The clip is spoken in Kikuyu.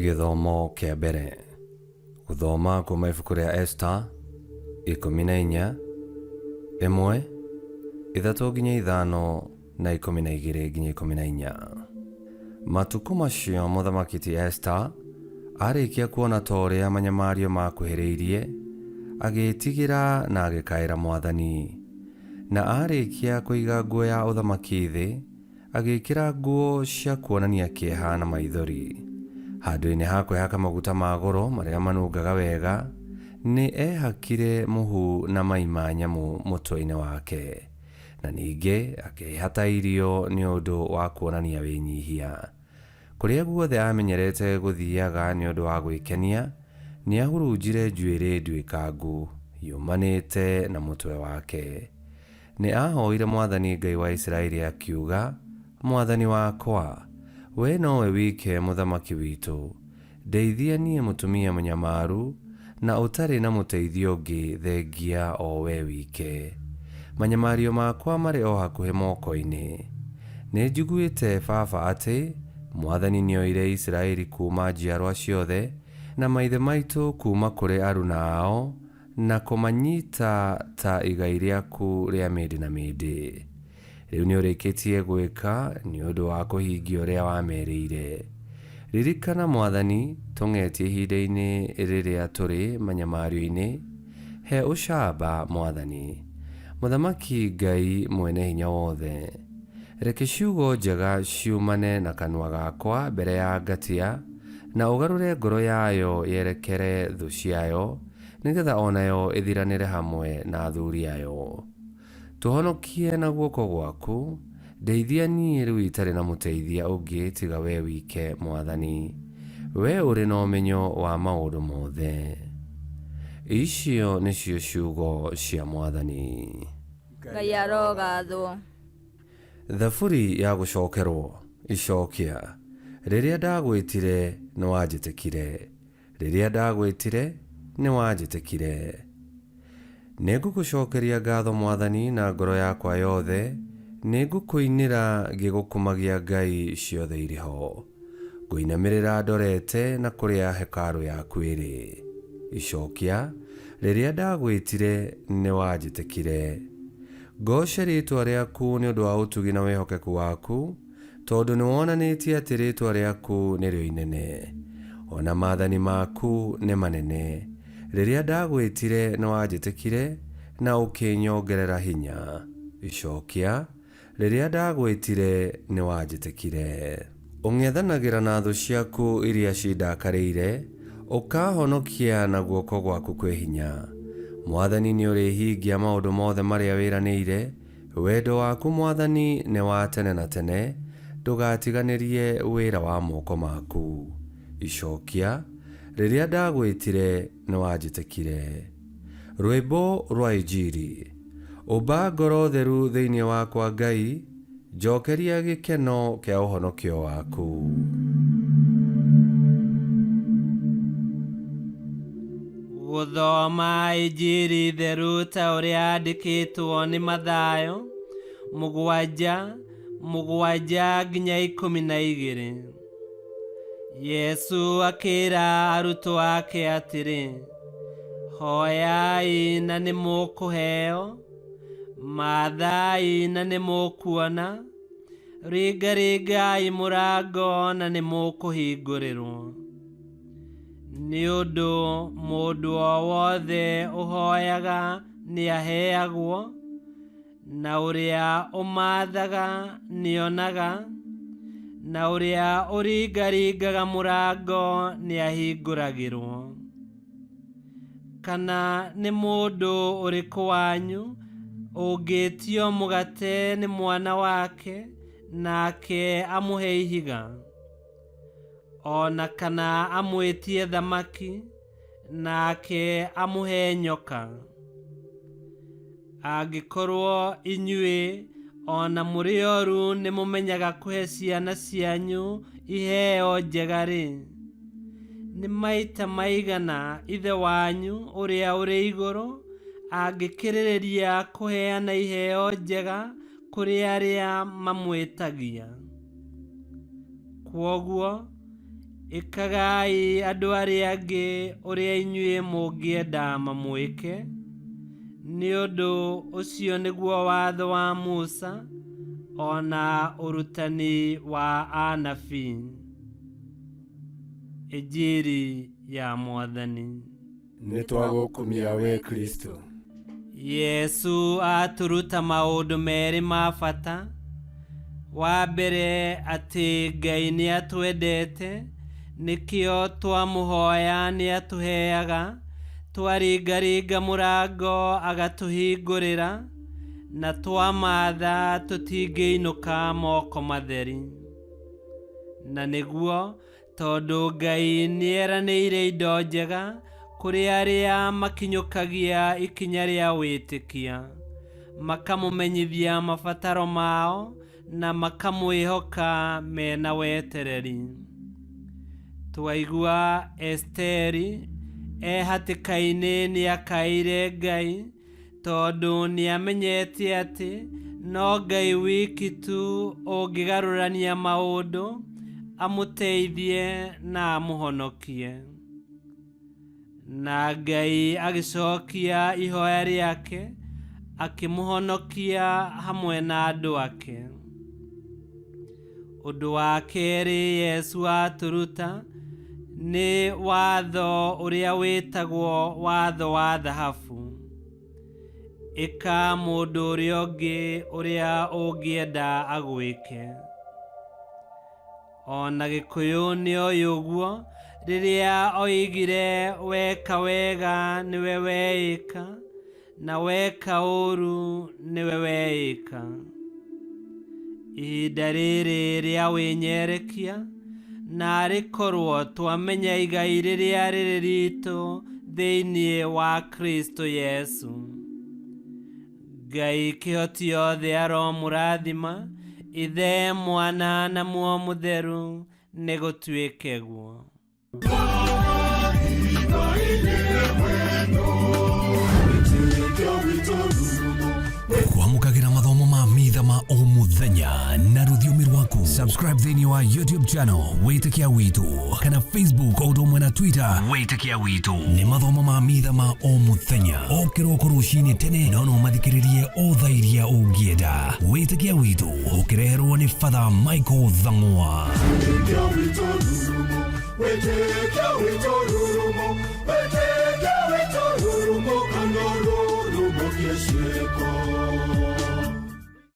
Gĩthomo kĩa mbere. Gũthoma kuuma ibuku rĩa Esta 14, 1, 3-5 na 12-14. Matukũ macio mũthamaki ti Esta arĩkia kuona ta ũrĩa manyamario makuhĩrĩirie, agĩĩtigĩra na agĩkaĩra Mwathani. Na arĩkia kũiga nguo ya ũthamaki thĩ, Agĩĩkĩra nguo cia kuonania kĩeha na maithori. Handũ-inĩ ha kwĩhaka maguta ma goro marĩa manungaga wega, nĩ eehakire mũhu na mai ma nyamũ mũtwe-inĩ wake. Na ningĩ akĩĩhata irio nĩ ũndũ wa kuonania wĩnyihia. Kũrĩa guothe aamenyerete gũthiaga nĩ ũndũ wa gwĩkenia, nĩ aahurunjire njuĩrĩ nduĩkangu yumanĩte na mũtwe wake. Nĩ aahoire Mwathani Ngai wa Isiraeli akiuga, Mwathani wakwa, wee nowe wike mũthamaki witũ. Ndeithia niĩ mũtumia mũnyamaru na ũtarĩ na mũteithia ũngĩ thengia o wee wike. Manyamario makwa marĩ o hakuhĩ moko-inĩ. Nĩ njiguĩte baba atĩ Mwathani nĩoire Isiraeli kuuma njiarwa ciothe na maithe maitũ kuuma kũrĩ aruna ao na kũmanyita ta igai rĩaku rĩa mĩndĩ na mĩndĩ. Rĩu nĩũrĩkĩtie gwĩka nĩ ũndũ wa kũhingia ũrĩa wamerĩire. Ririkana, Mwathani, tũng'etie ihinda-inĩ rĩrĩa tũrĩ manyamario-inĩ, he ũcamba, Mwathani. Mũthamaki Ngai Mwene-Hinya-Wothe, reke ciugo njega ciumane na kanua gakwa mbere ya ngatia, na ũgarũre ngoro yayo yerekere thũ ciayo, nĩgetha o nayo ĩthiranĩre hamwe na athuri ayo. Tũhonokie na guoko gwaku, ndeithia niĩ rĩu itarĩ na mũteithia ũngĩ tiga wee wike, Mwathani. Wee ũrĩ na ũmenyo wa maũndũ mothe. Icio nĩcio ciugo cia Mwathani. Ngai arogathwo. Thaburi ya gũcokerwo. Icokia. Rĩrĩa ndagwĩtire, nĩwanjĩtĩkire. Rĩrĩa ndagwĩtire, nĩwanjĩtĩkire. Nĩngũgũcokeria ngatho Mwathani na ngoro yakwa yothe, nĩngũkũinĩra ngĩgũkumagia ngai ciothe irĩ ho. Ngũinamĩrĩra ndorete na kũrĩa hekarũ yaku ĩrĩ. Icokia, Rĩrĩa ndagwĩtire, nĩwanjĩtĩkire. Ngooce rĩĩtwa rĩaku nĩ ũndũ wa ũtugi na wĩhokeku waku, Tondũ nĩwonanĩtie atĩ rĩĩtwa rĩaku nĩrĩo inene, o na maathani maku nĩ manene. Rĩrĩa ndagwĩtire nĩwanjĩtĩkire, na ũkĩnyongerera hinya. Icokia, Rĩrĩa ndagwĩtire nĩwanjĩtĩkire. Ũng'ethanagĩra na thũ ciaku iria cindakarĩire, ũkaahonokia na guoko gwaku kwĩ hinya. Mwathani nĩũrĩhingia maũndũ mothe marĩa wĩranĩire, Wendo waku Mwathani nĩ wa tene na tene, ndũgatiganĩrie wĩra wa moko maku. Icokia, Rĩrĩa ndagwĩtire nĩwanjĩtĩkire. Rwĩmbo rwa Injiri. Ũmba ngoro theru thĩinĩ wakwa Ngai, njokeria gĩkeno kĩa ũhonokio waku. Gũthoma Injiri theru ta ũrĩa yandĩkĩtwo nĩ Mathayo mũgwanja, mũgwanja nginya 12. Yesu akĩra arutwo ake atĩrĩ, Hoyai na nĩ mũkũheo, mathai na nĩ mũkuona, ringaringai mũrango na nĩ mũkũhingũrĩrwo. Nĩ ũndũ mũndũ o wothe ũhoyaga nĩaheagwo, na ũrĩa ũmaathaga nĩonaga, na ũrĩa ũringaringaga mũrango nĩahingũragĩrwo. Kana nĩ mũndũ ũrĩkũ wanyu ũngĩĩtio mũgate nĩ mwana wake, nake amũhe ihiga? O na kana amwĩtie thamaki, nake amũhe nyoka? Angĩkorwo inyuĩ o na mũrĩ oru nĩ mũmenyaga kũhe ciana cianyu iheo njega-rĩ, nĩ maita maigana Ithe wanyu ũrĩa ũrĩ igũrũ angĩkĩrĩrĩria kũheana iheo njega kũrĩ arĩa mamwĩtagia? Kwoguo, Ĩkagai andũ arĩa angĩ ũrĩa inyuĩ mũngĩenda mamwĩke, nĩ ũndũ ũcio nĩguo watho wa Musa o na ũrutani wa anabii. Injiri ya Mwathani. Nĩ twagũkumia we Kristo. Yesu atũruta maũndũ merĩ ma bata. Wa mbere, atĩ Ngai nĩ atwendete, nĩkĩo twamũhoya nĩ atũheaga, twaringaringa mũrango agatũhingũrĩra, na twamatha tũtingĩinũka moko matheri. Na nĩguo tondũ Ngai nĩeranĩire indo njega kũrĩ arĩa makinyũkagia ikinya rĩa wĩtĩkia, makamũmenyithia mabataro mao na makamwĩhoka mena wetereri. Twaigua Esteri e hatĩka-inĩ nĩakaĩire Ngai, tondũ nĩamenyete atĩ no Ngai wiki tu ũngĩgarũrania maũndũ, amũteithie na amũhonokie. Na Ngai agĩcokia ihoya rĩake, akĩmũhonokia hamwe na andũ ake. Ũndũ wa kerĩ Yesu atũruta nĩ watho ũrĩa wĩtagwo watho wa thahabu. Ĩka mũndũ ũrĩa ũngĩ ũrĩa ũngĩenda agwĩke. Ona Gĩkũyũ nĩoĩ ũguo, rĩrĩa oigire weka wega nĩwe weĩka, na weka ũru nĩwe weĩka. Ihinda rĩrĩ rĩa wĩnyerekia, na arĩ korwo twamenya igai rĩrĩa rĩrĩ ritũ thĩinĩ wa Kristo Yesu. Ngai kĩhoti yothe aromũrathima, Ithe, Mwana na Muoyo Mũtheru, nĩ gũtuĩke guo. Kwamũkagĩra mathomo ma mitha ma o mũthenya na rũthiomi rwaku. Subscribe thĩinĩ wa YouTube channel Wĩtĩkia Witũ, kana Facebook o ũndũ ũmwe na Twitter Wĩtĩkia Witũ. Nĩ mathomo ma mitha ma o mũthenya, o kĩroko rũcinĩ tene, no no mathikĩrĩrie o thaa iria ũngĩenda. Wĩtĩkia Witũ ũkĩreherwo nĩ Father Michael Thang'wa. Wĩtĩkia witũ rurumo, wĩtĩkia witũ rurumo, wĩtĩkia witũ rurumo, kana rurumo kĩciĩko.